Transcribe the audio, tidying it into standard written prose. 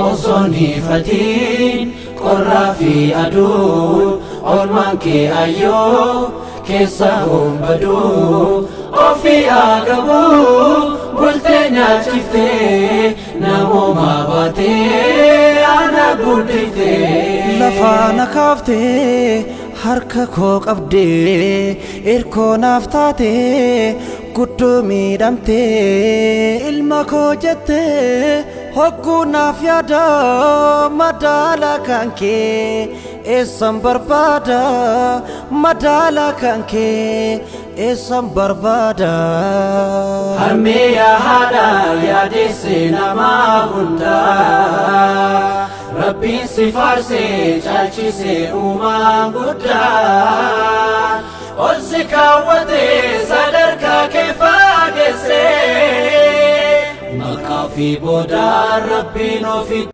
Osoo hin hifatiin qorraa fi aduu, oolmaan kee ayyoo keessa hombaduu, ofii agabuu bultee nyaachiftee, namoomaa baatee ana guddiftee. Lafaa na kaaftee, harka koo qabdee, irkoo naaf taatee, guddoo miidhamtee ilma koo jettee, hogguu naaf yaada madaala kan kee eessan barbaada, madaala kan kee eessan barbaada. Harmee yaa haadha yaadeesse namaa hundaa, Rabbiin si faarsee caalchisee uumaa guddaa, ol si kaawwatee sadarkaa kee faageessee, maqaa fi boodaan Rabbiin ofitti.